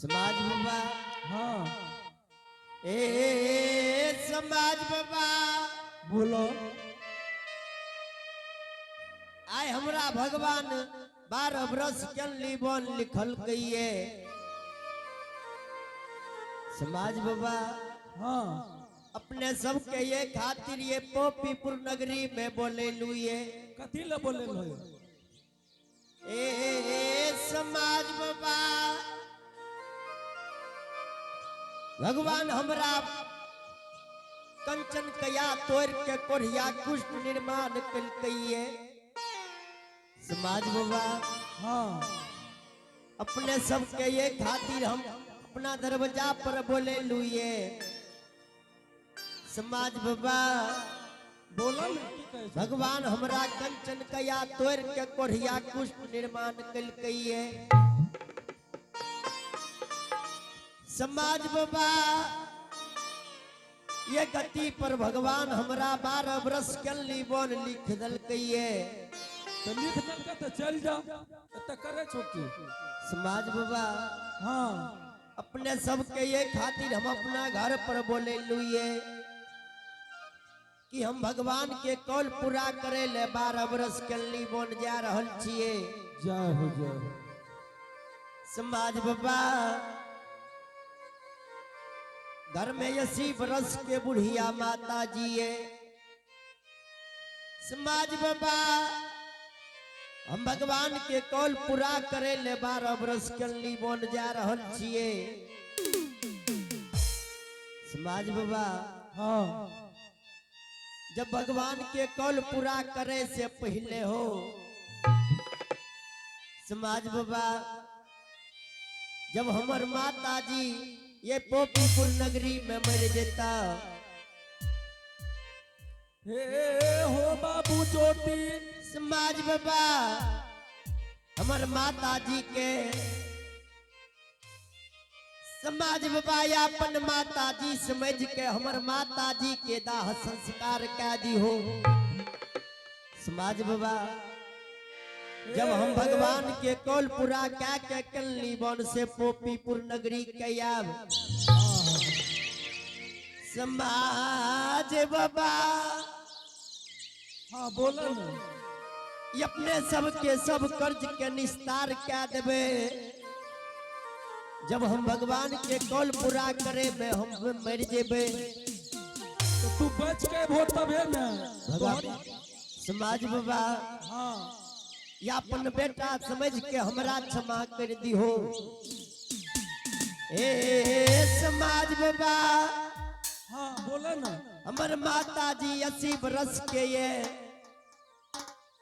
समाज बाबा। हाँ। ए समाज बाबा। बोलो। आय हमरा भगवान 12 बरस के लीबन लिखल कहिए समाज बाबा। हाँ। अपने सबके ये खातिर ये पोपीपुर नगरी में बोले लुए। कथी ले बोले लो? ए समाज बाबा, भगवान हमरा कंचन कया तोड़ के कोढ़िया कुष्ठ निर्माण कलकइये समाज बाबा। हाँ। अपने सबके ये खातिर हम अपना दरवाजा पर बोले लुए समाज बाबा। बोलो ने, की कहै छै? भगवान हमरा कंचन कया तोड़ के कोढ़िया कुष्ठ निर्माण कलकइये समाज बाबा। ये गति पर भगवान हमरा 12 बरस के लीबन लिख दलकइये। तो लिख देलकै तो चल जा, एतऽ करै छौ की? समाज बाबा। हाँ। अपने सबके ये खातिर हम अपना घर पर बोले लुए कि हम भगवान के कौल पूरा करे ले 12 बरस के लीबन जा रहल छिए। जय हो, जय हो। समाज बाबा, घर में 80 बरस के बुढ़िया माता जी है। समाज बाबा, हम भगवान के कौल पूरा करे ले 12 बरस के लीबन जा रहल छिए समाज बाबा। हाँ। जब भगवान के कौल पूरा करे से पहले हो समाज बाबा, जब हमर माता जी ये पोपीपुर नगरी में मर जेता। हे हो बाबू ज्योति। समाज बाबा, हमर माता जी के समाज बाबा अपन माता जी समझ के हमर माता जी के दाह संस्कार कै दी हो समाज बाबा। जब हम भगवान के कौल पूरा कै के कल्ली वन से पोपीपुर नगरी के आब समाज बाबा। हाँ, बोलो ने। ये अपने सबके सब कर्ज के निस्तार कै देबे जब हम भगवान के कौल पूरा करे में हम मर जेबे। तो तू बच के भो तबे ने। भगवान समाज बाबा। हाँ। या अपन बेटा समझ के हमरा क्षमा कर दी हो ए समाज बाबा। हाँ, बोलो ने। हमर माता जी 80 बरस के ये,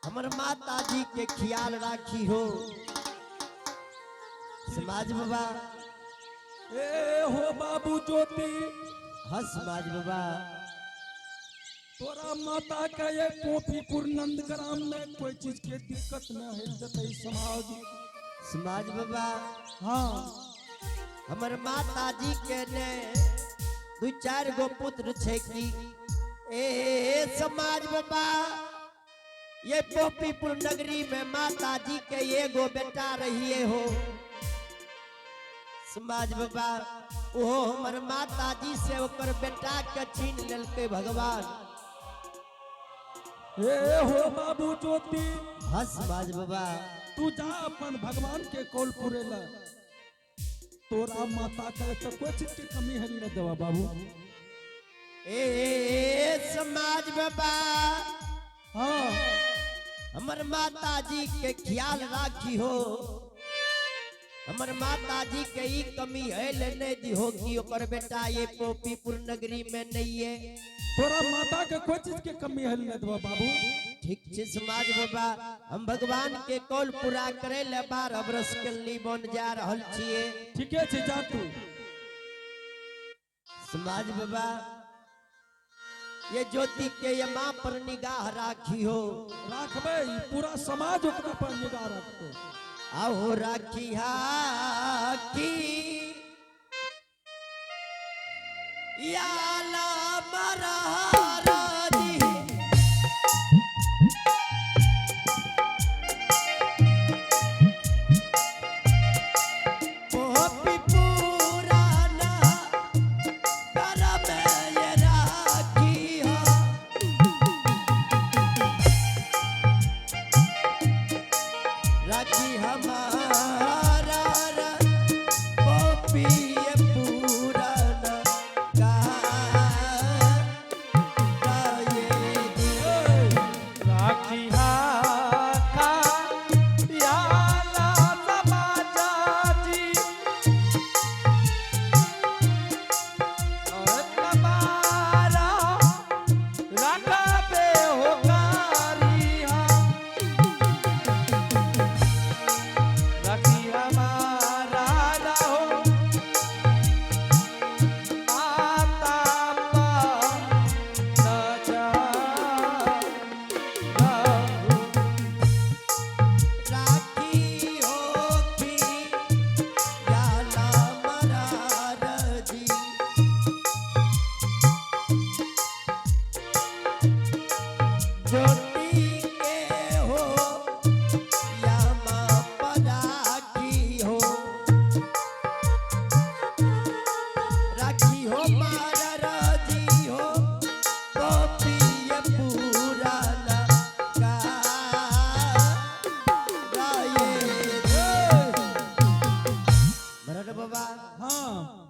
हमर माता जी के ख्याल राखी हो समाज बाबा। ए हो बाबू ज्योति। हाँ समाज बाबा। तोरा माता के ये पोपीपुर नंदग्राम में कोई चीज के दिक्कत न है देते समाज। समाज बाबा। हाँ। हमर माता जी के ने 2-4 गो पुत्र छे की ए समाज बाबा, ये पोपीपुर नगरी में माता जी के एगो बेटा रहिए हो समाज बाबा। ओहो हमर माता जी से ओकर बेटा के छीन लेलकै भगवान। ए हो बाबू ज्योति। हाँ समाज बाबा। तू जा अपन भगवान के कौल पुरेला, तोरा माता के तो कोई चीज के कमी है नहीं देवा बाबू। ए समाज बाबा। हाँ। हमर माता जी के ख्याल राखी हो, हमर माता जी के ई कमी है ले नहीं दी हो कि ओकर बेटा ये पोपीपुर नगरी में नहीं है। तोरा माता के कोई चीज के कमी है नहीं देवा बाबू। ठीक छे समाज बाबा, हम भगवान के कौल पूरा करे ले 12 बरस के लीबन जा रहल छिए। ठीके छे, जा तू। समाज बाबा, ये ज्योति के ये माँ पर निगाह राखी हो। राखबे, ई पूरा समाज ओकरा पर निगाह रखते। आओ राखी हाकी याला महाराजी। पोपीपुर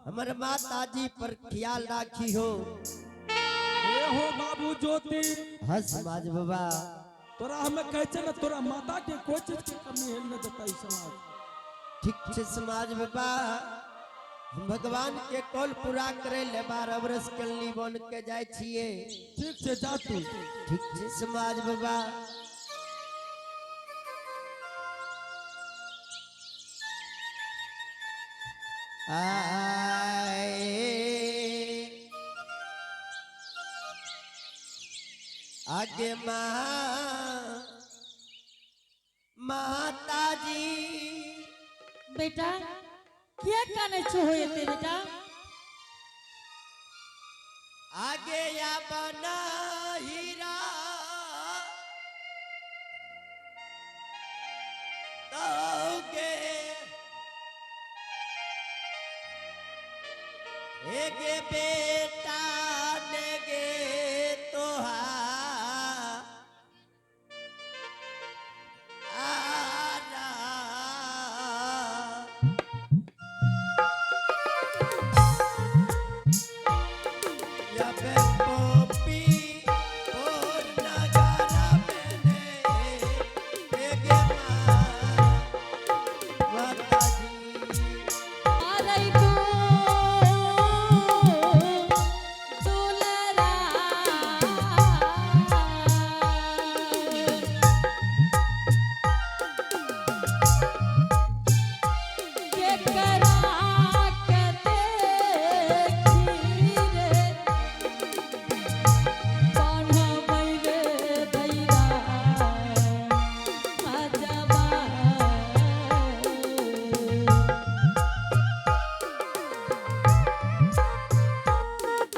हमर माता जी पर ख्याल राखी हो। ए हो बाबू ज्योति। हाँ समाज बाबा। तोरा हमें कहै छै ने, तोरा माता के कोई चीज के कमी हेल न देता ई समाज। ठीक छै समाज बाबा, हम भगवान के कौल पूरा करे ले 12 वर्ष कलनी बन के जाय छिए। ठीक छै, जा तू। ठीक छै समाज बाबा। आए आगे माँ माता जी। बेटा, किया कानै छो हो एते बेटा? आगे या बना हीरा तो गे बेटा ने गे तोहा आरा। या बे पोपी और नगारा मैंने एगे माता जी। अरे तू दुलरा, केकरा के देखी रे पन्हबै रे दैरा अजबा।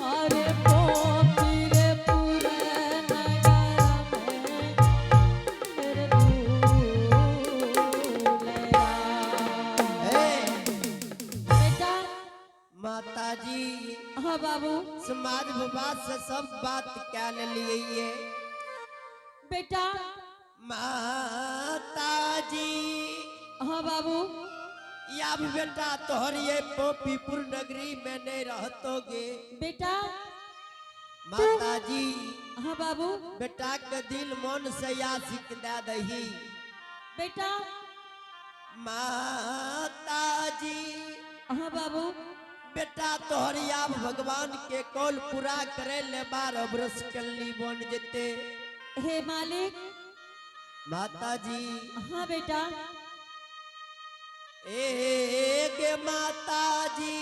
अरे पोपी रे पूरे नगर में तेरे दुलरा। ए बेटा। माता जी। हाँ बाबू। समाज बाबा से सब बात कह लिए ये। बेटा। माता जी। हाँ बाबू। या भी बेटा तोहर ये पोपीपुर नगरी में नहीं रहतोगे। बेटा। माता जी। हाँ बाबू। बेटा के दिल मन से यासिक दे दही। बेटा। माता जी। हाँ बाबू। बेटा तोहर आब भगवान के कौल पूरा करे ले 12 वर्ष कल्ली बन जेते। हे मालिक। माता जी। हाँ बेटा। ए गे माता जी।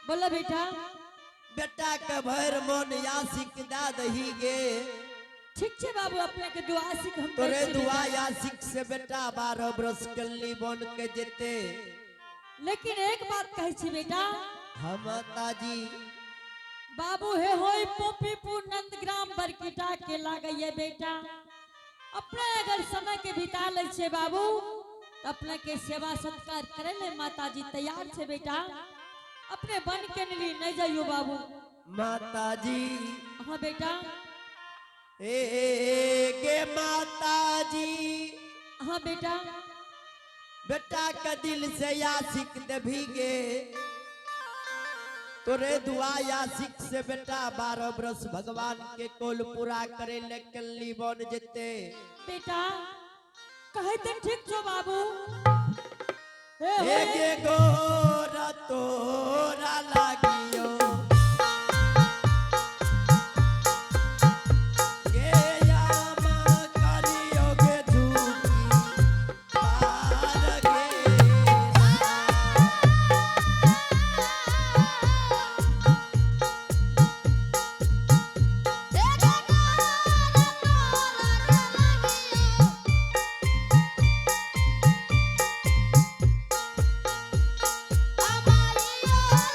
बोलो बेटा। बेटा के भर मन यासिक दे दही गे। ठीक छे बाबू, अपने के दुआ सिख हम दै तोरे छियै दुआ बेटा। यासिक से बेटा 12 वर्ष कल्ली बन के जेते। लेकिन एक बात कहै छी बेटा। हाँ माता जी। बाबू हे होई पोपीपुर नंदग्राम बरकीटा के लागैये बेटा, अपने अगर समय के बिता लै छे बाबू तो अपने के सेवा सत्कार करे ले माता जी तैयार छे बेटा। अपने बन के नहीं नहीं जाइयो बाबू। माता जी। हाँ बेटा। ए गे माता जी। हाँ बेटा। बेटा के दिल से यासिक देभी गे, तोरे दुआ यासिक से बेटा 12 वर्ष भगवान के कोल पूरा करे ले कल्ली बन जेते। बेटा, कहे तो ठीक छो बाबू। हे हे। एगे गोरा तोरा लागियो गे यामा करियो गे झूठी पार गे। Amariyo.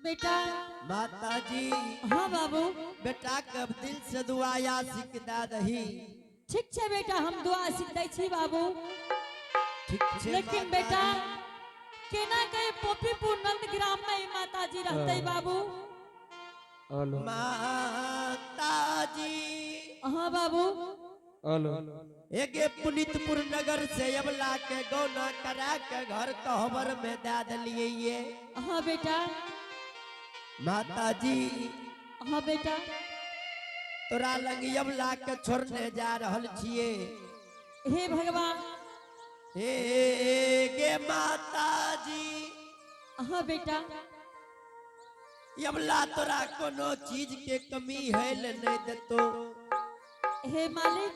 बेटा। माता जी। हाँ बाबू। बेटा कब दिल से दुआ आशिक दा दही। ठीक छे बेटा, हम दुआ आशिक दै छी बाबू। ठीक छे। लेकिन बेटा केना के पोपीपुर नंदग्राम में ई माता जी रहते बाबू? माता जी। हाँ बाबू। एगे पुनीतपुर नगर से अबला के गौना करा के घर कहबर में दा दिलिए ये। हाँ बेटा। माता जी। हाँ बेटा। तोरा लंग अबला के छोड़ने जा रहल छिए। हे भगवान। हे गे माता जी। हाँ बेटा। अबला तोरा कोनो चीज के कमी है ले नहीं देतो। हे मालिक।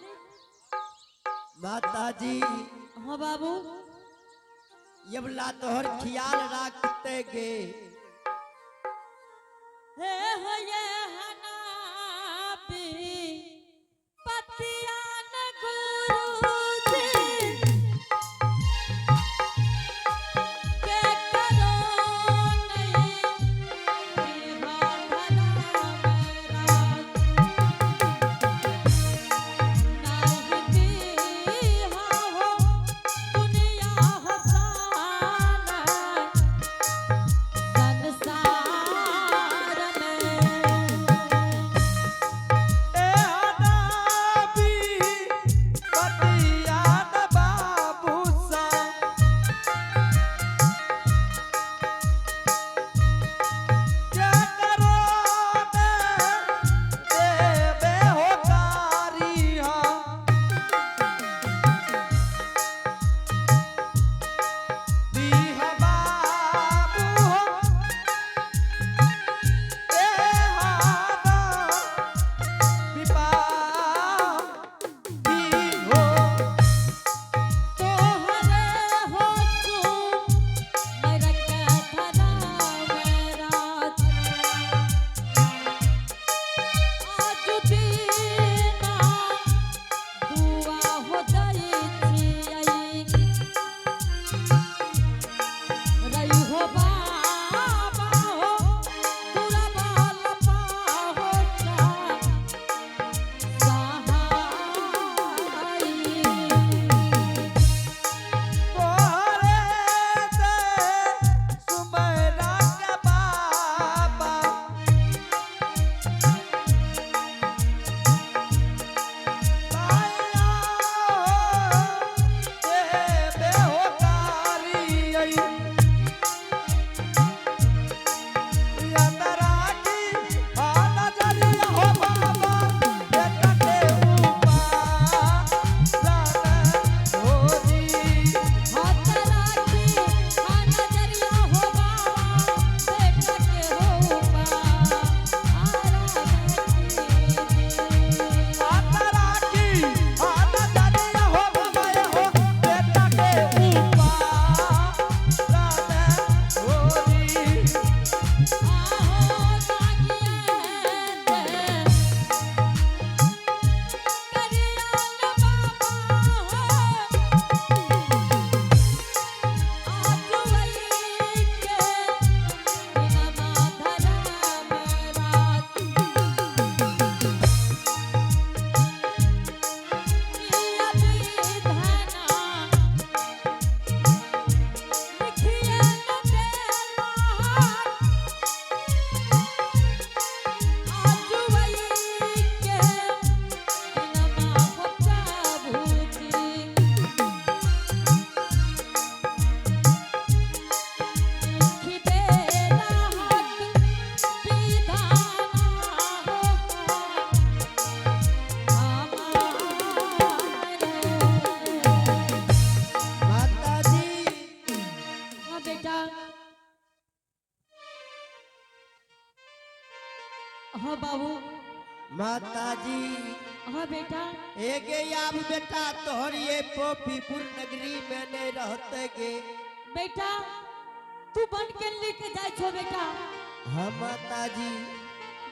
माता जी। हाँ बाबू। यबला तोहर ख्याल राखते गे। हे हो ये हनाबी पतियान गुरु जी के करो नहीं बिहार मेरा नहीं दिहा हो दुनिया हसान संसार में। ए हनाबी पतियान बाबू सा क्या करो ने देवे हो कारिया दीहा बाबू हो ए हाना विपाती हो। तोहरे हो तू मेरा कथरा मेरा आज दीना दुआ हो दई छियै रही हो बाबा हो पूरा बाल पाहो सहाई। तोहरे ते सुमरा के बाबा ताया हो देवे हो कारियै यात्रा की आना जरिया हो बाबा बेटा के ऊपर हो जी। हाथ राखी आ नजरिया हो बाबा बेटा के हो पा आता राखी आना जरिया हो बाबा हो बेटा के ऊपर हो जी। आहो नागिया करियान बाबा हो आज वही के बिना माधरा मेरा माता जी। हाँ बेटा। हाँ बाबू। माता जी। हाँ बेटा। एगे आब बेटा तोहर ये पोपीपुर नगरी में नहीं रहते गे। बेटा तू बन के लेके जाय छो बेटा। हाँ माता जी।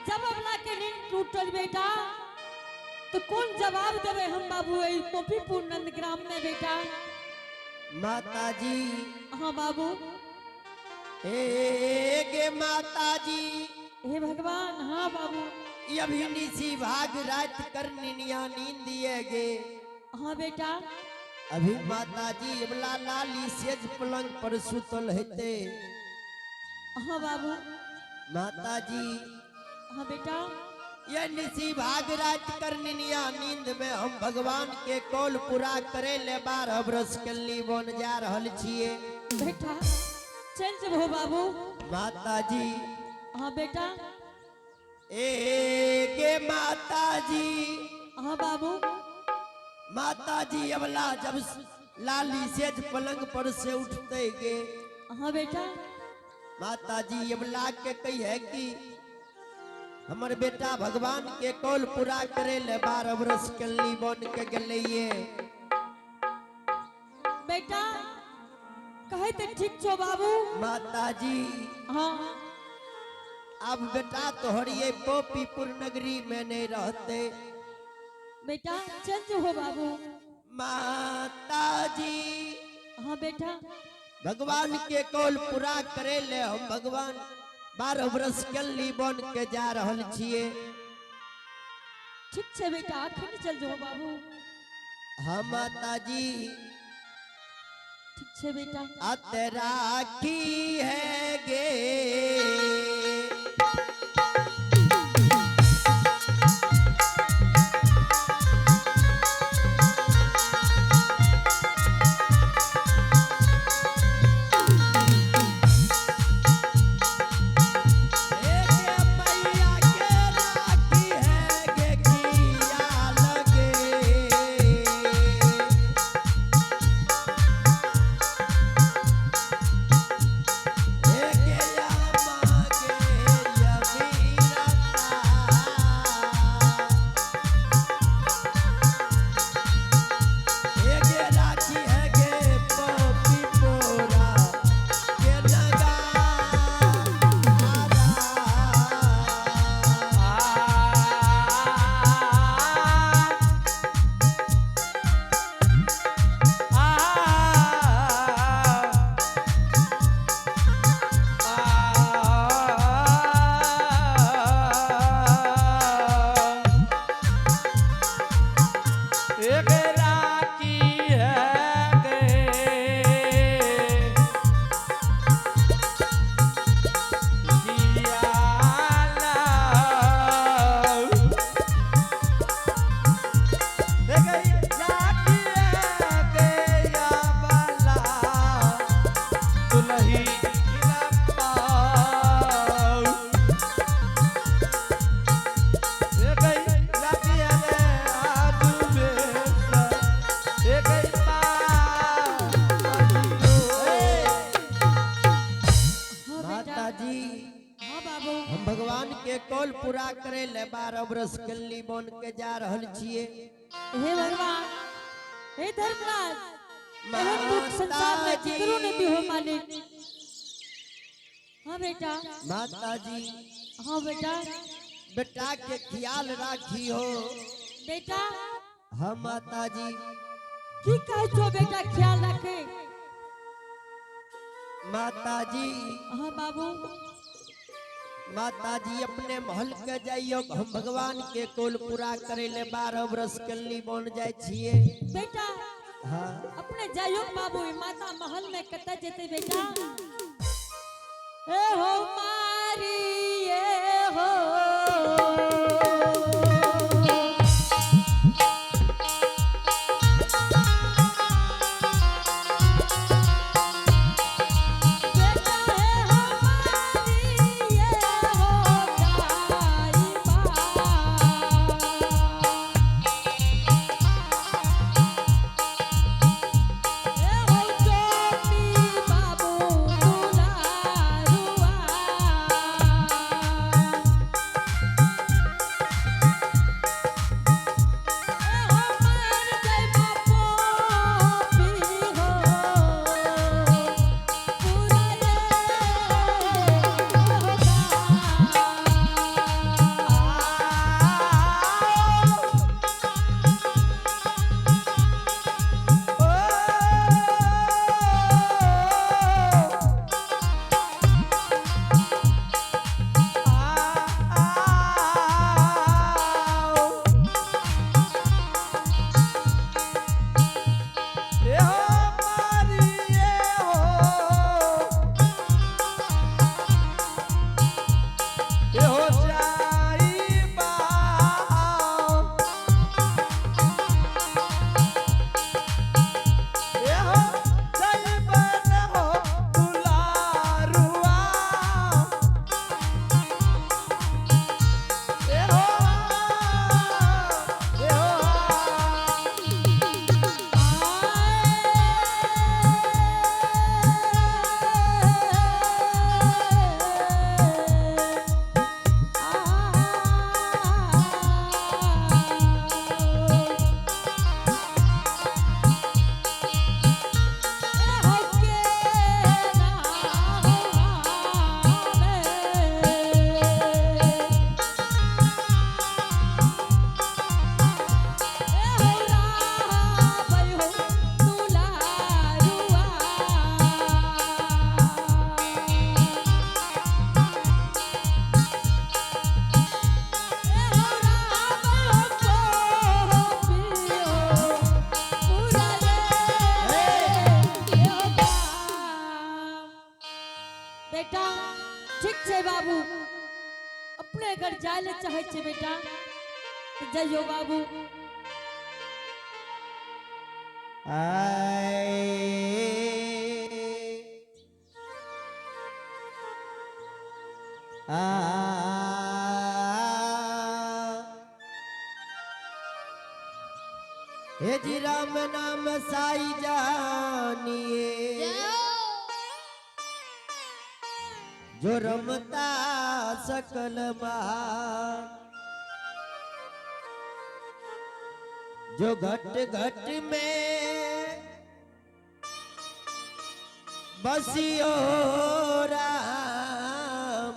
जब अबला के नींद टूटल बेटा तो कौन जवाब देवे हम बाबू एई पोपीपुर नंदग्राम में बेटा? माता जी। हाँ बाबू। ए गे माता जी। हे भगवान। हाँ बाबू। अभी निसी भाग रात कर निनिया नींद दिए गे। हाँ बेटा। अभी माता जी अबला लाली सेज पलंग पर सुतल हेते। हाँ बाबू। माता जी। हाँ बेटा। ये निसी भाग रात कर निनिया नींद में हम भगवान के कौल पूरा करे ले 12 बरस कल्ली बन जा रहल छिए। बेटा चल जब हो बाबू। माता जी। हाँ बेटा। ए गे माता जी। हाँ बाबू। माता जी अबला जब लाली सेज पलंग पर से उठते गे। हाँ बेटा। माता जी अबला के कही है कि हमर बेटा भगवान के कौल पूरा करे ले 12 बरस कल्ली बन के गेलिए। बेटा कहे तो ठीक छो बाबू। माता जी। हाँ। अब बेटा तोहर ये पोपीपुर नगरी में नहीं रहते। बेटा चल जो हो बाबू। माता जी। हाँ बेटा। भगवान के कौल पूरा करे ले हम भगवान 12 बरस कल्ली बन के जा रहल छिए। ठीक छे बेटा अखन चल जो बाबू। हाँ माता जी। ठीक छे बेटा। अत राखी है गे। हम भगवान के कौल पूरा करे ले 12 बरस कल्ली बन के जा रहल छिए। हे भगवान, हे धर्मराज, एहन दुख संसार में केकरो नहीं भी हो मालिक। हाँ बेटा। माता जी। हाँ बेटा। बेटा के ख्याल राखी हो। बेटा। हाँ माता जी। की कहे छो बेटा ख्याल रखे? माता जी। हाँ बाबू। माता जी अपने महल के जाइयो, हम भगवान के कोल पूरा करे ले 12 बरस कल्ली बन जाय छिए। बेटा। हाँ। अपने जाइयो बाबू, माता महल में कत जेते बेटा? ए हो मारी ए हो। बाबू दुलारुआ। अपने अगर जाय ले चाहे छे बेटा तो जइयो बाबू। आए आ हे जी राम नाम साई जानिए जो रमता सकल महान जो घट घट में बसियो राम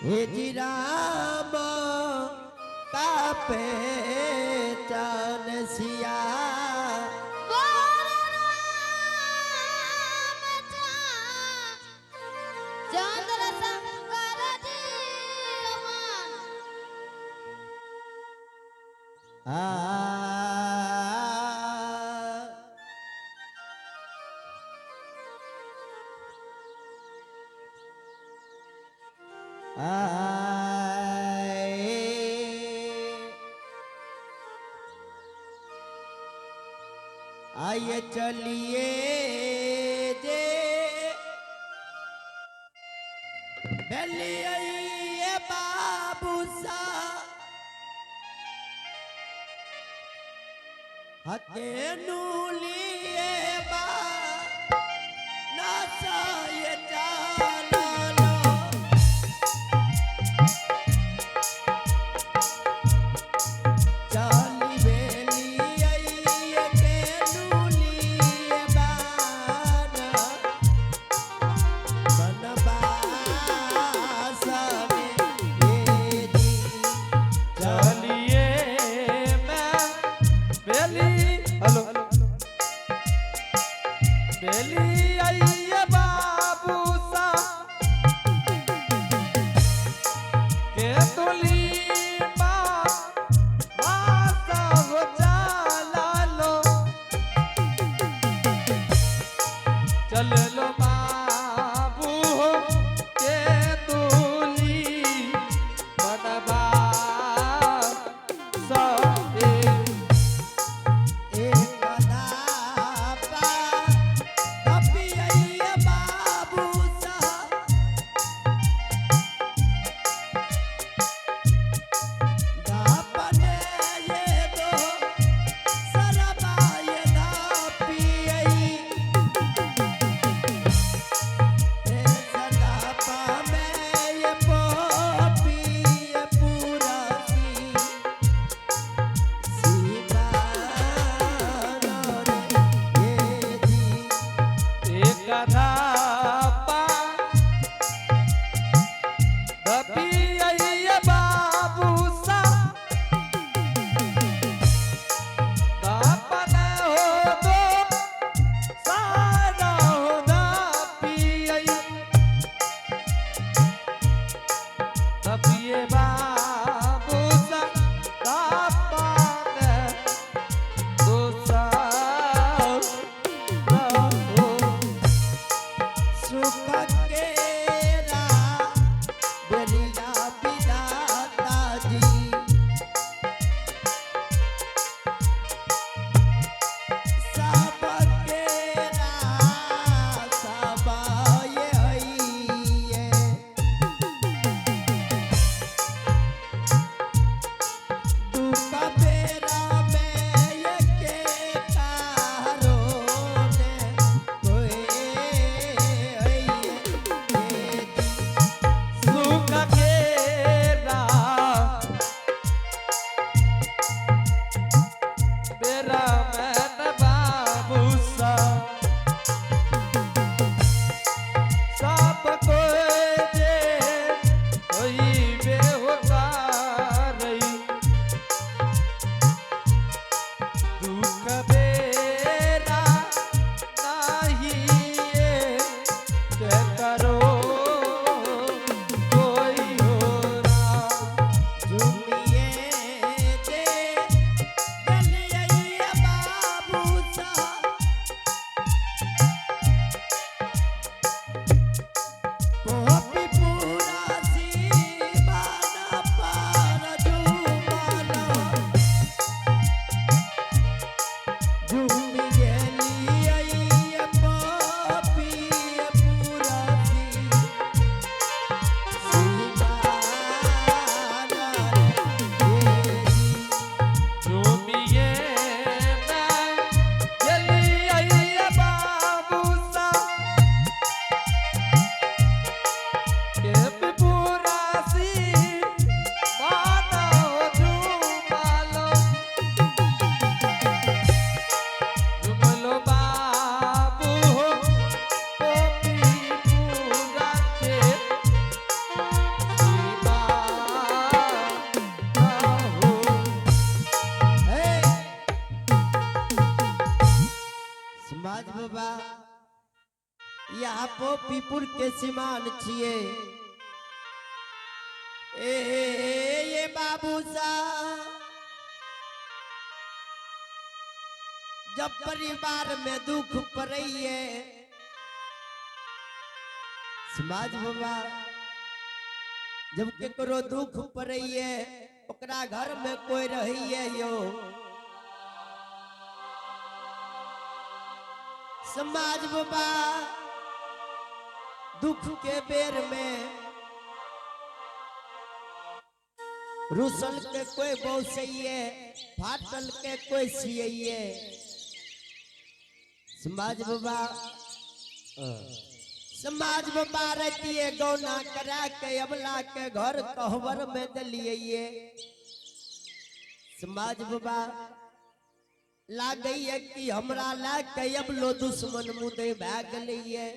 हे जी राम का पहचान सिया चंद्र शंकर जी आ आए आइए चलिए जे बेलिए बाबू सा हके नूलिए बा नासा ये चाला लो। चाली बेली आइए के नूलिए बाना बनवासा में ये जी चलिए मैं बेली हेलो। पोपीपुर के सीमान छिए। ए ये बाबू सा जब परिवार में दुख पड़िए समाज बाबा जब केकरो दुख पड़िए ओकरा घर में कोई रहिए यो समाज बाबा दुख के बेर में रुसल के कोई बौसइए फाटल के कोई सियइए। समाज बाबा समाज बाबा रतिए गौना करा के अबला के घर कहबर में दलिए। समाज बाबा लागैए कि हमरा ला के अबलो दुश्मन मुदे भए गेलैए।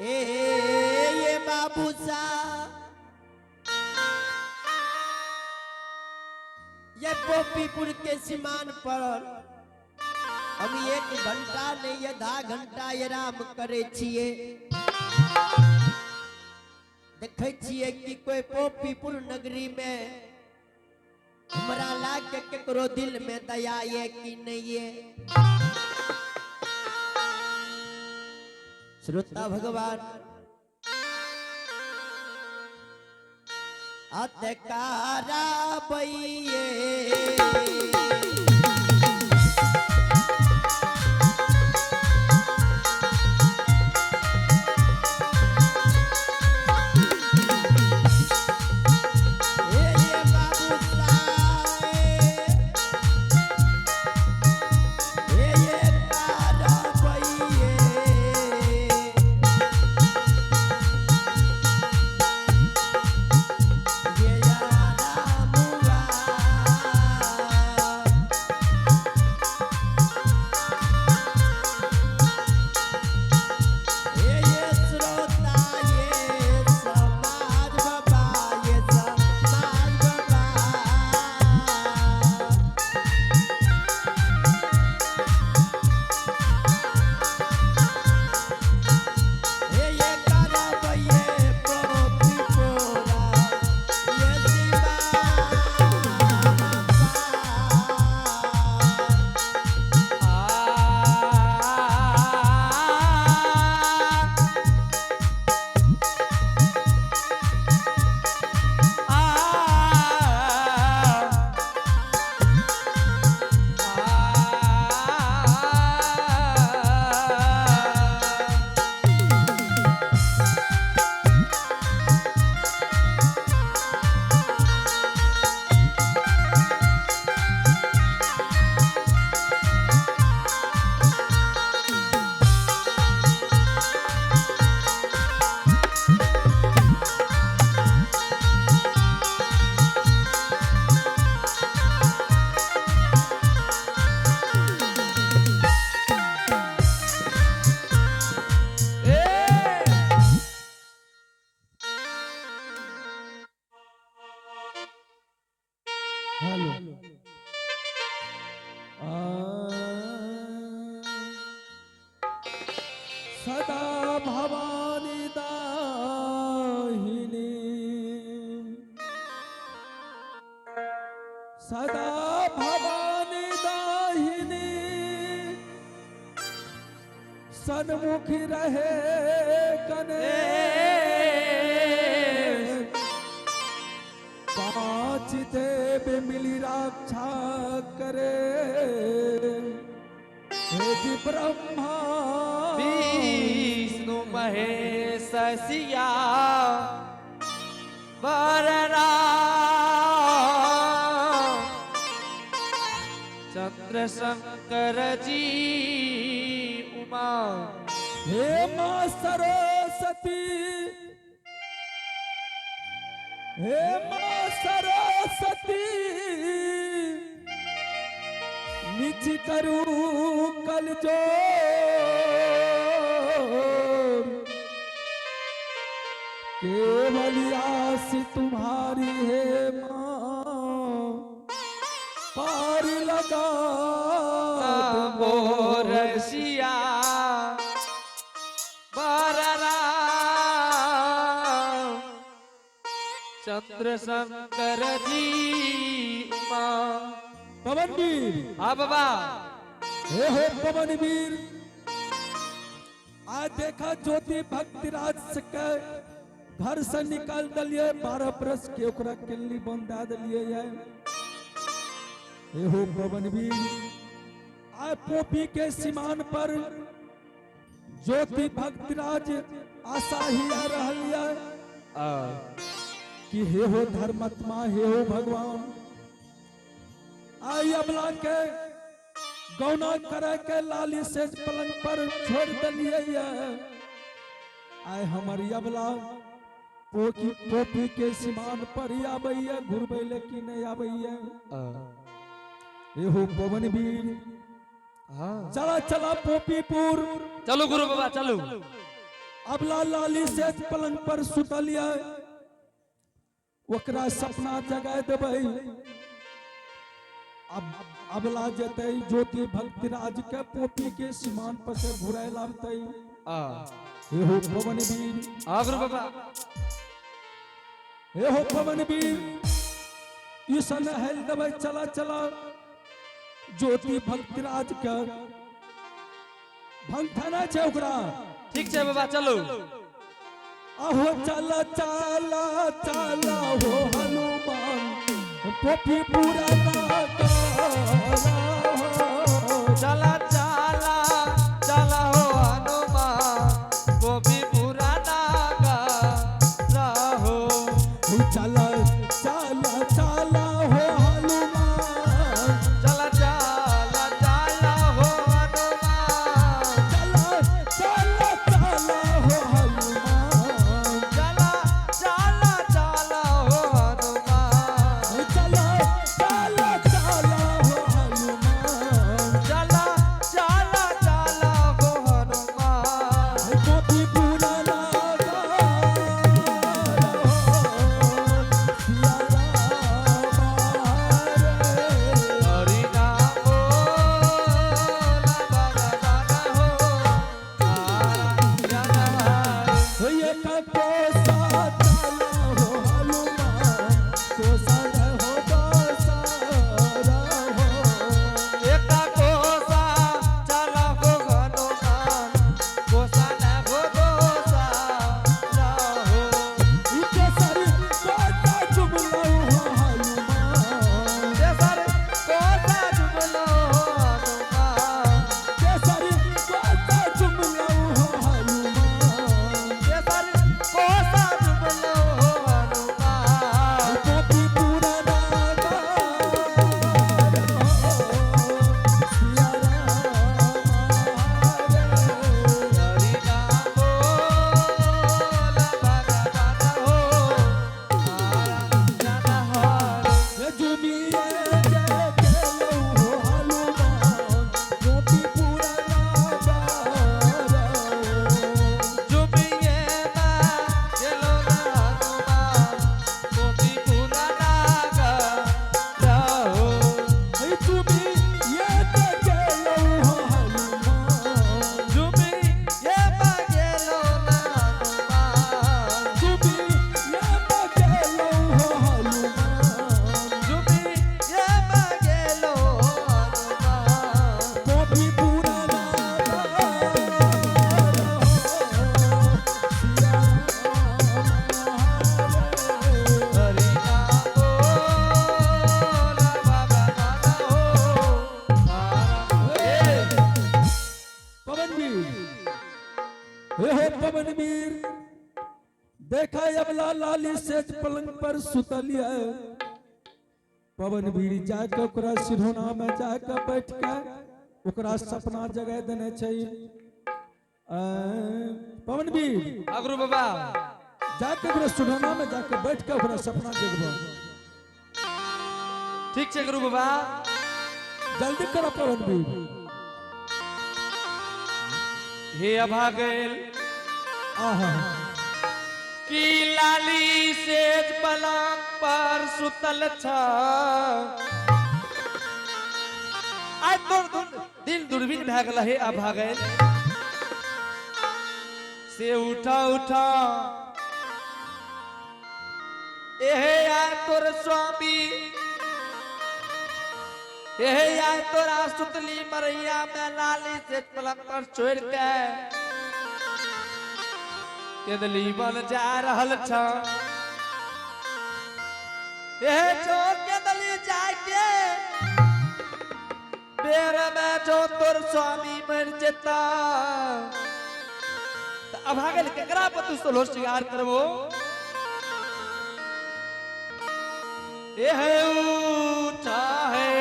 ए ये बाबू सा ये पोपीपुर के सीमान पर हम 1 घंटा नहीं आधा घंटा आराम करे छिए। देखे छिए कि कोई पोपीपुर नगरी में हमरा ला के केकरो दिल में दया ये कि नहीं ये। श्रोता भगवान अतकारा बइये हेलो सदा भवानी दाहिनी सदा भवानी दाहिनी सन्मुख रहे गणेश पांच देव मिली रक्षा करे हे जी ब्रह्मा विष्णु महेश सिया बरराम चंद्रशंकर जी उमा हे माँ सरस्वती हे माँ सरस्वती निज करू कल जो केवल आस तुम्हारी है माँ पार लगा दे मोर सिया। चंद्र शंकर जी उमा। पवन वीर। हाँ बाबा। हे हो पवन वीर, आज देखा ज्योति भक्तिराज के घर से निकाल दिलिए, 12 बरस के ओकरा किल्ली बंधा दिलिए है। हे हो पवन वीर, आय पोपी के सीमान पर ज्योति भक्तिराज आशा ही आ रहल है कि हे हो धर्मात्मा, हे हो भगवान, आई अबला के गौना करे के लाली से पलंग पर छोड़ दिलिए है। आय हमर अबला पोकी पोपी के सीमान पर आबैया घुरबै ले कि नहीं आबैया। हे हो पवन वीर, हाँ। चला चला पोपीपुर। चलो गुरु बाबा चलो। अबला लाली से पलंग पर सुतलिए, ओकरा सपना जगा देबै। अब अबला जतै ज्योति भक्तिराज के पोपी के सीमान पर से घुराय लाबतै। हे हो पवन वीर। हाँ गुरु बाबा। हे हो पवन वीर, ई सन हेल देबै, चला चला ज्योति भक्तिराज के भंग थाना छै ओकरा। ठीक छै बाबा चलो। अहो चला चला चला हो हनुमान पोपी पूरा चला चला चला हो हनुमान गोपी पुराना गा रहो। चला चला चला हो हनुमान, चला चला चला हो हनुमान, चला चला चला हो हनुमान, चला चला चला हो हनुमान, चला चला चला हो हनुमान, चला चला चला हो हनुमान, गोपी पुराना हरि नाम बोला भगवान हो नारायण हरे। एका कोसा चला हो हनुमान, कोसा न हो दोसा रहो। केसर कोसा जुबलो हनुमान, केसर कोसा जुबलो हनुमान। हरि नाम बोला भगवान हो नारायण हरे। जुमिए मा गेलो ना हनुमान, गोपी पुराना गा रहो। जुमिए मा गेलो ना हनुमान, जुमिए मा गेलो हनुमान। हरि नाम बोला भगवान हो नारायण। पवन वीर, हे हो पवन वीर, देखा अबला लाली सेज पलंग पर सुतलिए। पवन वीर जाके ओकरा सिरहोना में जाके बैठ के ओकरा सपना जगा देने छै। पवन वीर। हाँ गुरु बाबा। जाके ओकरा सिरहोना में जाके बैठ के ओकरा सपना जगबो। ठीक छै गुरु बाबा। जल्दी करो पवन वीर। हे अभागल आहा। की लाली सेज पलंग पर सुतल छ, आइ तोर दिन दूरबीन भए गेल। हे अभागल, से उठा उठा। एहे आय तोर स्वामी, एहे आय तोरा सुतली मरैया में लाली से पलंग पर छोड़ के केदली बन जा रहल छ। एहे छोड़ केदली जाके बेर में जो तोर स्वामी मर जेता त अभागल केकरा पर तू सोलो श्रृंगार करबो। एहे ऊंचा है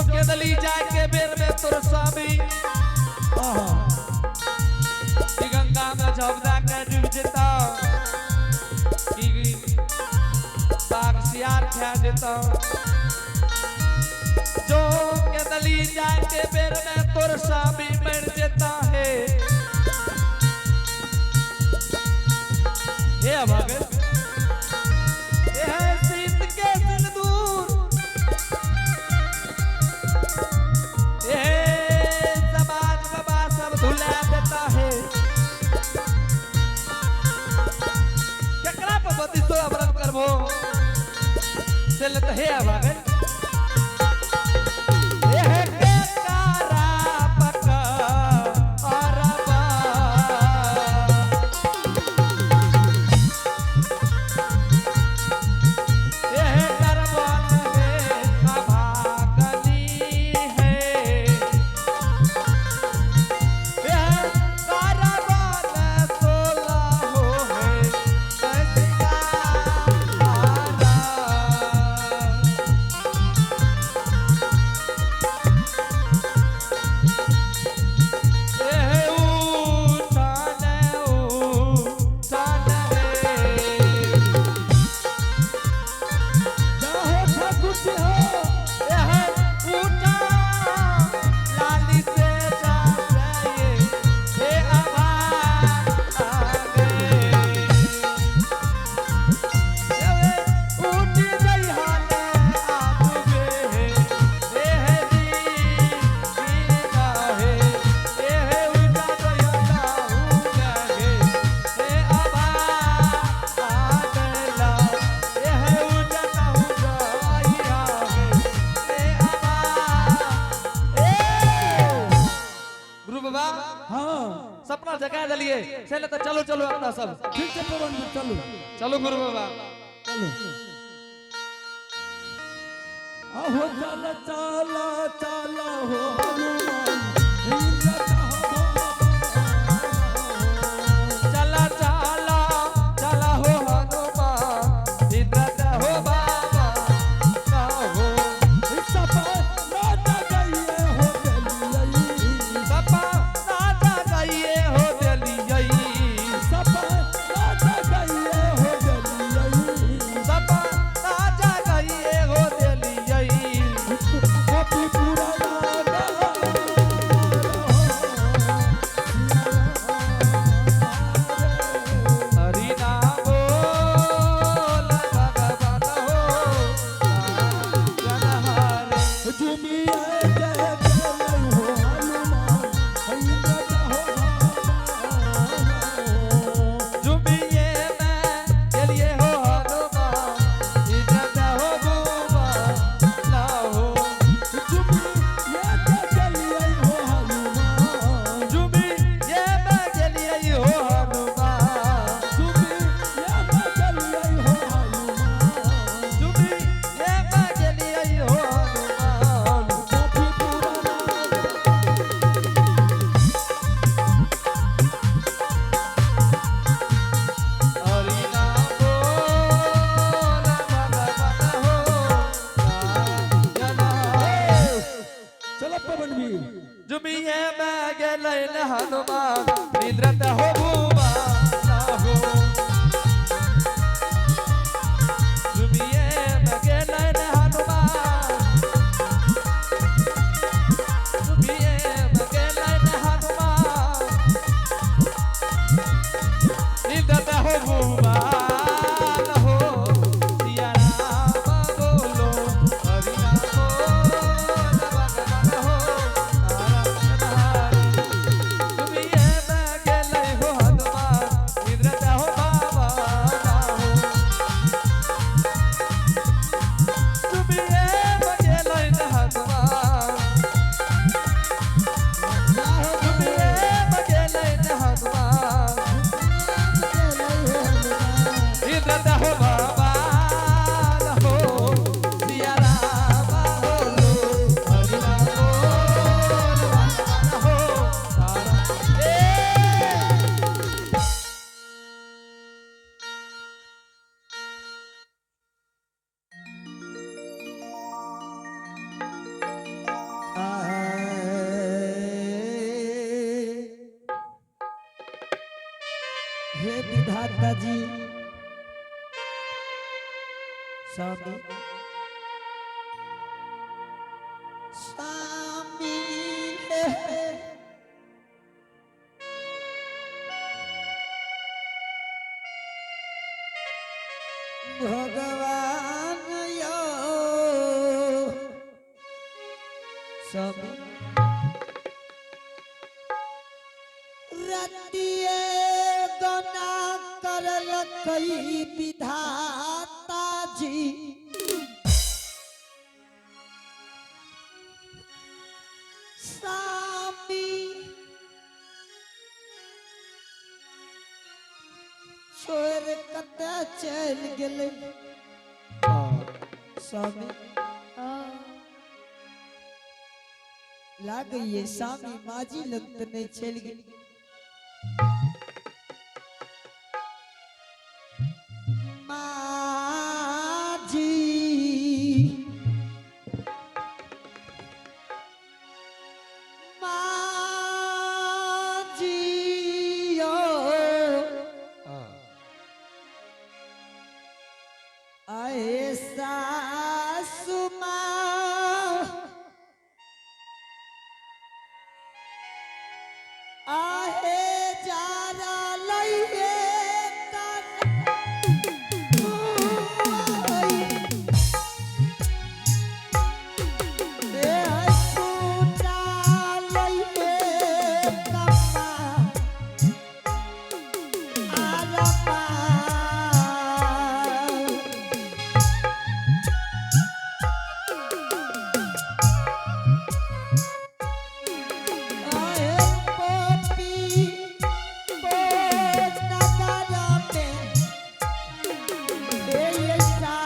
केदली जाए के बेर में तोर स्वामी कि गंगा में झपदा के डूब जेता, कि बाघ सियार खा जेता। जो केदली जाए के बेर में तोर स्वामी मर जेता है। हे अभागल, हे सीत के सिंदूर, हे समाज बाबा सब धुला देता है। केकरा पर बत्ती सोलह व्रत करबो से लेते हे अभागल। हे केकरा पका अरबा, हे करबन हे अभागली है, हे करबन सोलह हो है पैसिका। एहे उठान उठान हे। जाहो ठाकुर जी हो। एहे उठा लाली से जा रहे हे अभागे। एहे उठ जइहाने आबुगे एहे दी दीना हे, एहे उठा जइहाना उगे हे अभागला, एहे उठा ताहु जाइया हे अभा। ए गुरु बाबा, हाँ सपना जगा दिलिए से तो चलो चलो अपना सब। ठीक है पवन जी, चलो चलो गुरु बाबा चलो। आहो चल चला चला हो हनुमान, इंद्र चाहो चला चला चला हो हनुमान, इंद्र चाहो बाबा चाहो। सपा राजा गइए हो देलियै, सपा राजा गइए हो देलियै, सपा राजा गइए हो देलियै, सपा राजा गइए हो देलियै। गोपी पूरा राजा। माताजी स्वामी स्वामी हे भगवान यो स्वामी रतिये गना करल कई विधाता जी स्वामी छोड़ कतऽ चलि गेलै स्वामी लागैये स्वामी माजी लग तऽ नहि चलि गेल। माजी माजी ओ आए सासु माँ आहे जारा लइए तन ए पूजा लइए कम्मा आरपा। आए पोपी पोनगर में ए सा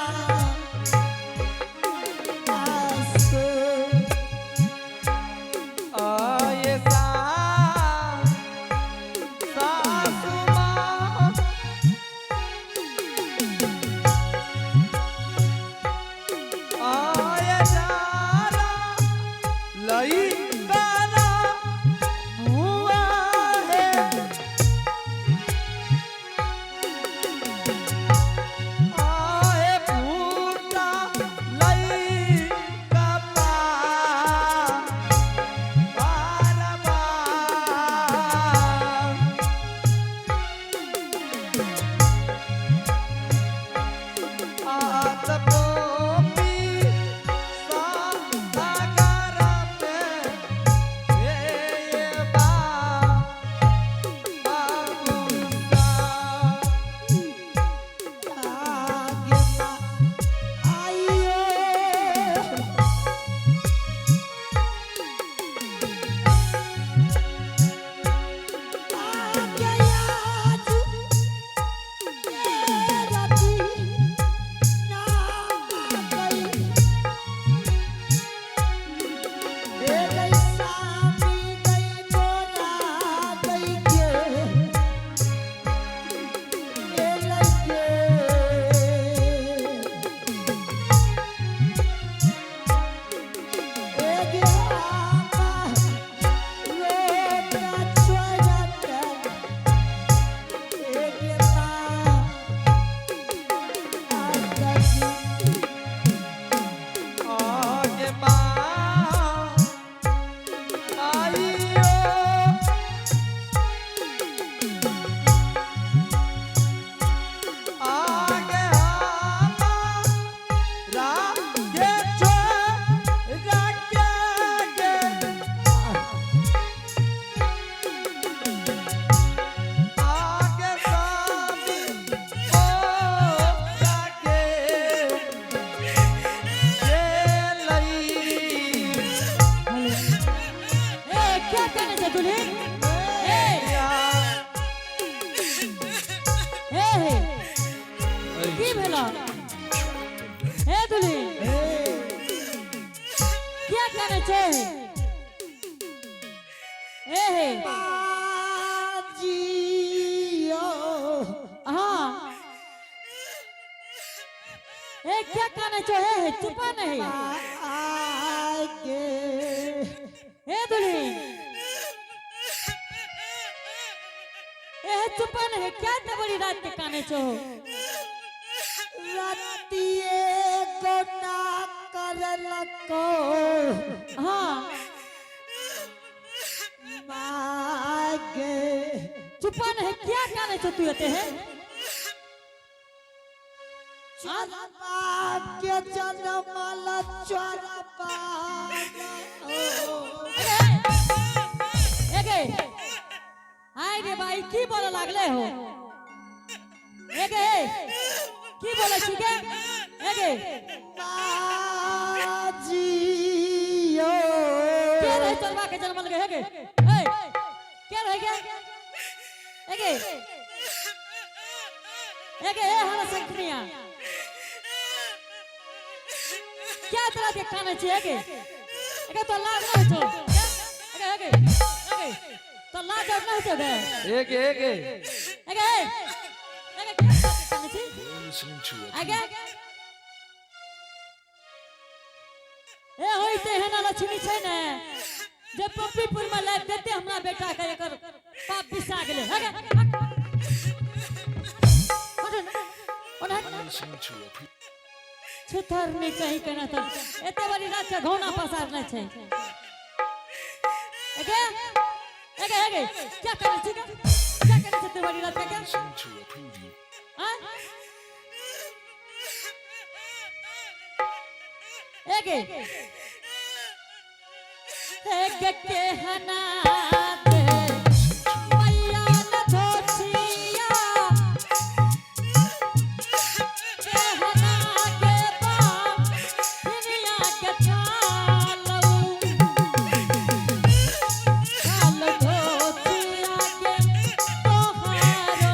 आसो। आये सा सासु माँ आये जारा लई करा हुआ है आए फूटा लई कपा बार बार आत पोपी सागर में हे बा बाबूसा। आगे माँ आइयो। आगे आज तेरा दिन ना गई। ए गई सामी गई मोरा गई के। ए लइके। ए गिरामा रोका छोड़त। ए गिरामा आसकी। आगे माँ आइयो आगे हमारा के छोरा के गे आगे स्वामी ओ के ए क्या कहने छे दुल्हन? ए ए हे की भेलो? ए दुल्हन, क्या कहने छे? ए हे जियो। हाँ ए क्या कहने छे? हे हे चुपा नहीं। आगे ए दुल्हन, ए चुपन है क्या ते बड़ी रात के काने छो रतिए गोना करलको हाँ मागे चुपन है क्या काने छो तू एते है चरपा के जनमल चरपा ए गे हाय रे भाई की बोले लागले हो ए गे की बोले छी गे ए गे माजियो के रहे चलवा के जनमल गे हे गे ए के रह गे ए गे ए गे ए हरा संखनिया क्या तरह के खाने छी हे गे ए गे तो लाज नहीं छो ए गे ए गे ए गे तो लाज और नहीं छो गे एक एक ए गे ए गे क्या तरह के खाने छी ए गे ए होइते है ना लक्ष्मी छै ने जे पप्पीपुर में लाइब देते हमरा बेटा के एकर पाप बिसा गेलै हे गे हट, हट, हट, हट। छुथर नहीं कहीं के ना तर एते बड़ी रात के घोना पसारने छै एगे एगे एगे क्या करै छी गे? क्या करै छी एते बड़ी रात के हाँ? एगे एगे के हना दे मैया न धोतिया के हना के बाप दुनिया के चालऊ चाल धोतिया के तोहारो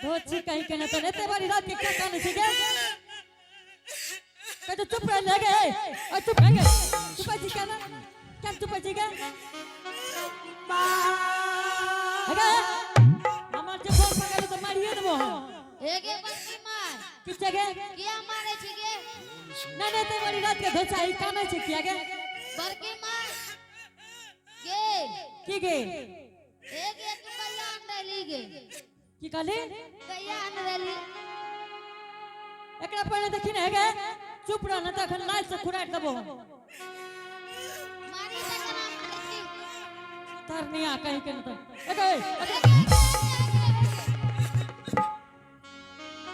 धोची कहीं के न तो एते बड़ी रात के क्या कान छै गे कह तो चुप रह लगे और चुप रह गए चुप छी क्या ना क्या चुप छी गे अगे हमर जे फोन पकड़ो तो मारिए देबो हम हे गे बड़की माय की छै गे किया मारे छी गे ना ना एते बड़ी रात के धोचा ई कानै छै किया गे बड़की माय गे की गे हे गे तू कहिया आन रहली गे की कहली कहिया आन रहली एकरा पहिले देखी ने गे चुप रह न त अखन लाज से खुराट देबो हम मारी त केना मारे छी तरनिया कहीं के न त एगे एगे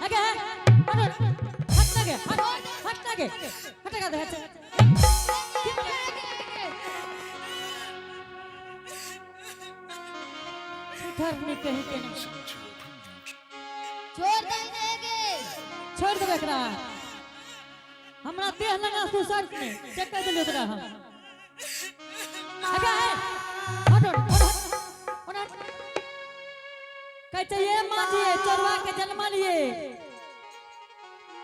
अगे हट हट लगे हट हट लगे हट लगा दे हट उधर नहीं कहीं के नहीं छोड़ दे ने गे छोड़ देबे एकरा हमरा देह लगा तू सर ने चेक कर देलियो तोरा हम अगे हे हट हट हट हट कहै छै ये माँ जी चोरवा के जन्म लिए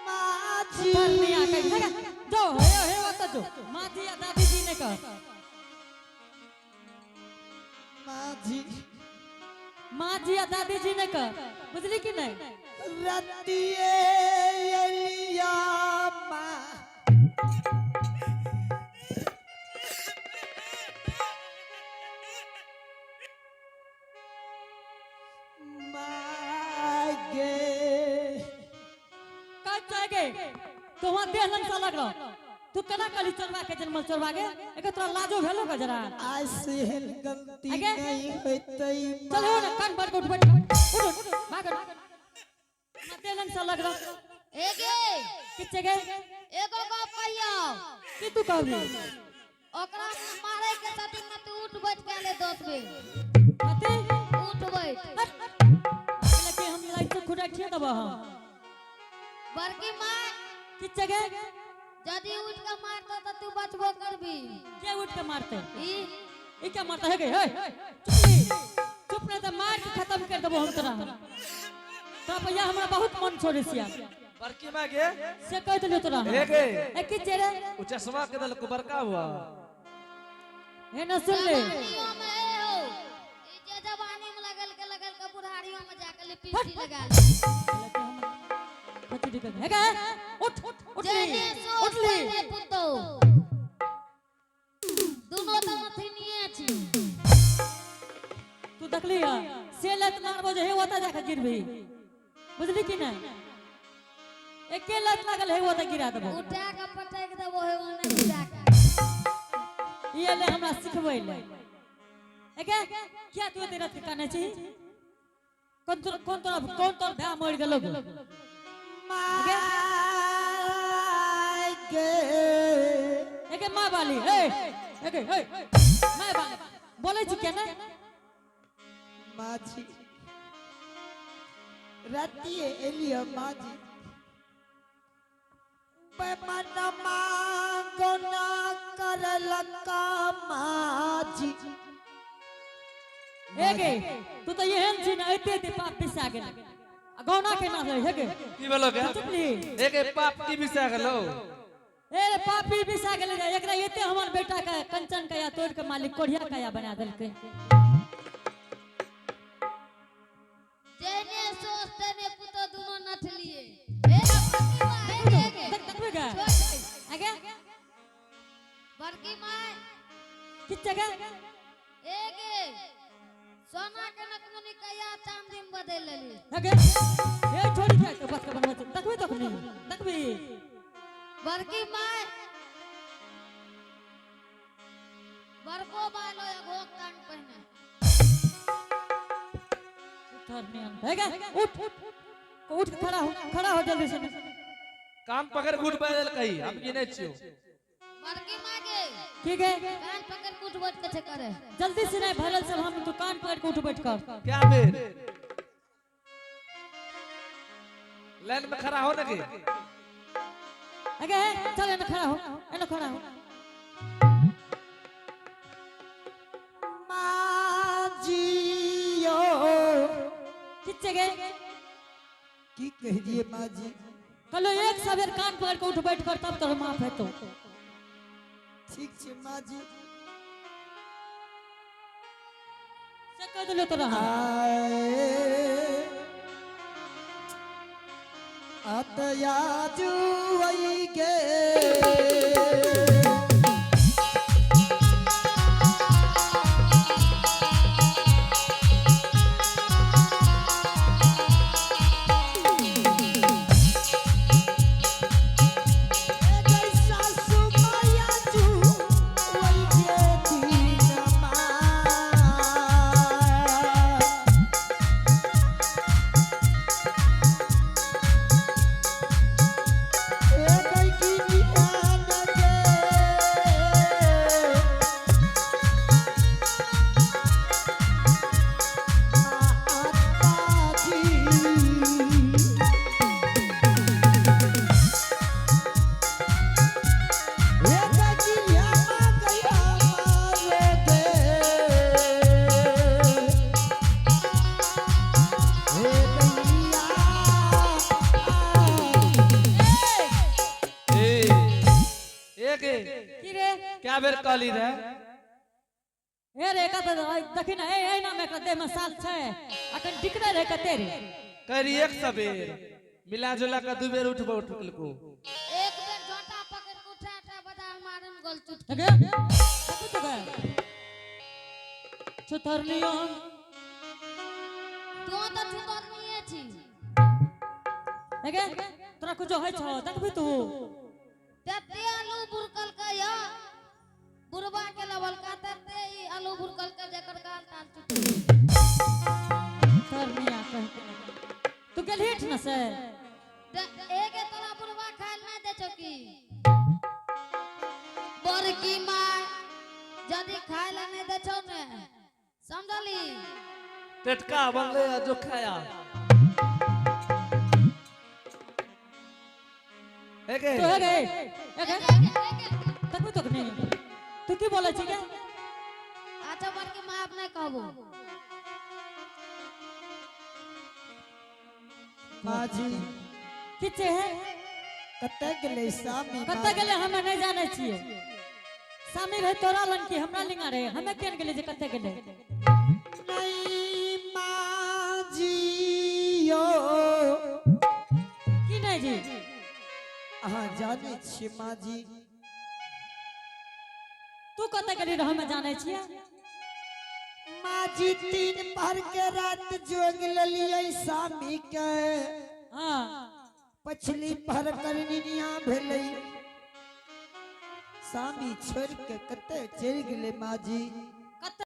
माजी तरनिया कहीं लगा जो हे हे ओत जो माँ जी या दादी जी ने कह माजी माँ जी या दादी जी ने कह बुझली कि नहीं रतिए एलिया माँ मागे कह चाहे तो वहाँ देह लंग सा लग रहा तू केना कहली चोरवा के जन्मल चोरवा के एक तोरा लाजो भेलो का जरा आज से एहन गलती आगे? नहीं होतै चल हो ना कान भर के उठ बैठ उठ उठ भाग हमरा देह लंग सा लग रहा हे गे किच्चे गे एगो गप कहियो की तू कहबी ओकरा मारे के साथी में तू उठ बैठ के ले 10 बेर कथी उठ बैठ हट अगले के हम लाइट से खुदा ठिए दबा हम बड़की माय किच्चे गे यदि उठ के मारतो त तू बचबो करबी के उठ के मारते ई ई क्या मारता है गे हे चुप ली। चुप नहीं तो मार के खत्म कर देबो हम तोरा तोरा भैया हमरा बहुत मन छोड़े सिया बड़की माँ गे से कह देलियो तोरा हम। हे गे ए की चेरे उ चश्मा के देलको बड़का हुआ हे न सुन ले जवानियों में ए हो ई जे जवानी में लगल के बुढ़ारियों में जाके लिपस्टिक लगा ले कथी दिक्कत है गे उठ उठली जेने सोच उठली तेने पुतौ दुनो तऽ नथिनिये छी। तू देखली है से लत मारबो जे हे ओता जाके गिरबी, बुझली कि नहीं? एके लत लागल हे ओता गिरा देबो। उठा के पटक देबो हे ओने उठा के। ई एले हमरा सिखबै ले। एके किया तू एते रात के काने छी? कोन तोर कोन तोर कोन तोर भै मरि गेलो? माय गे। एके माँ बाली, ए एके ए माँ बाली बोलै छी केना? माजी रातिए एलियो माजी, बेमनमा गोना करलका माजी। एगे तू तो एहन छी ने एते एते पाप पिसा गेल आ गौना केना रहै हेगे? की बोलो गे? चुप ली। एके पाप की बिसा गेलो? ए रे पापी बिसा गेलै रे, एकरा एते हमर बेटा के कंचन कया तोड़ के मालिक कोढ़िया कया बना देलकै। जेने सोच तेने पुतो दुनो नथलिए। ए बड़की माय, ए गे। देख देखबे गे। छोड़ दे। आगे बड़की माय। की जगह? ए गे सोना के नकमुनी कया चांदी में बदल लेली। आगे ए छोड़ी के तो बस के बनबै छै। देखबे तो नहीं देखबी। बड़की माय बड़को बालो एगो कान पहिने। उठर नहीं अंत। हे गे उठ उठ के खड़ा हो, खड़ा हो जल्दी से। काम पकड़ गुट बदल कही हम की नहीं छियो। बड़की माय के की गे? कान पकड़ के उठ बैठ के छे करे। जल्दी से नहीं भरल सब हम दुकान पकड़ के उठ बैठ कर। क्या बेर लाइन में खड़ा हो ना के? आगे हे चल एने खड़ा हो, एने खड़ा हो। माजियो। किच्चे गे? की कह दिए माजी? कलो एक सवेर कान पकड़ के उठ बैठ कर तब तोर माफ हेतो। ठीक छे माजी। से कह देलो तोरा हम। आए अतयाजु आई गे। ए एके की रे? क्या बेर कहली रे? ए रे का तो देखी ना ए ए ना में देह में साल छै अखन टिकरे रे कते रे? करी एक सबेर मिला जुला के दू बेर उठबो उठलको। एक बेर झोंटा पकड़ के उठा उठा बाजार मारन गोल चुटकी। अगे देखू तो गे छुतरनियो। तू तो छुतरनिये छी। अगे तोरा कुछो होइ छौ देखबी तू? तते आलू बुरकल के या बुरबा के लवल का तते ई आलू बुरकल के जेकर गाल ताल चुटकी। छुतरनिया कह के तू गेलही न से? ते एगे तोरा बुरबा खाइल नहीं दे छौ की? बड़की माय जदि खाइल नहीं दे छौ ने समझली? टटका बनले आ जो खाया। एके तो हे गे एके देखबी तो नहीं तू की बोलै छी गे? अच्छा बड़की माय अब नहीं कहबो। माजी। की छै हे? कतऽ गेलै सामी? कतऽ गेलै हमे नहीं जानै छियै। सामी रहे तोरा लन की हमरा लिंगा रहे, हमे केन गेलै जे कतऽ गेलै? नहीं माजी यो। की नहीं जी? अहाँ जानै छियै माँ जी। तू कतऽ गेली रह, हम जानै छियै। माँ जी 3 पहर के रात जोग लेलियै स्वामी के। हाँ। पछली पहर करनिया भेलै, स्वामी छोड़ के कते चलि गेलै माँ जी। कतऽ?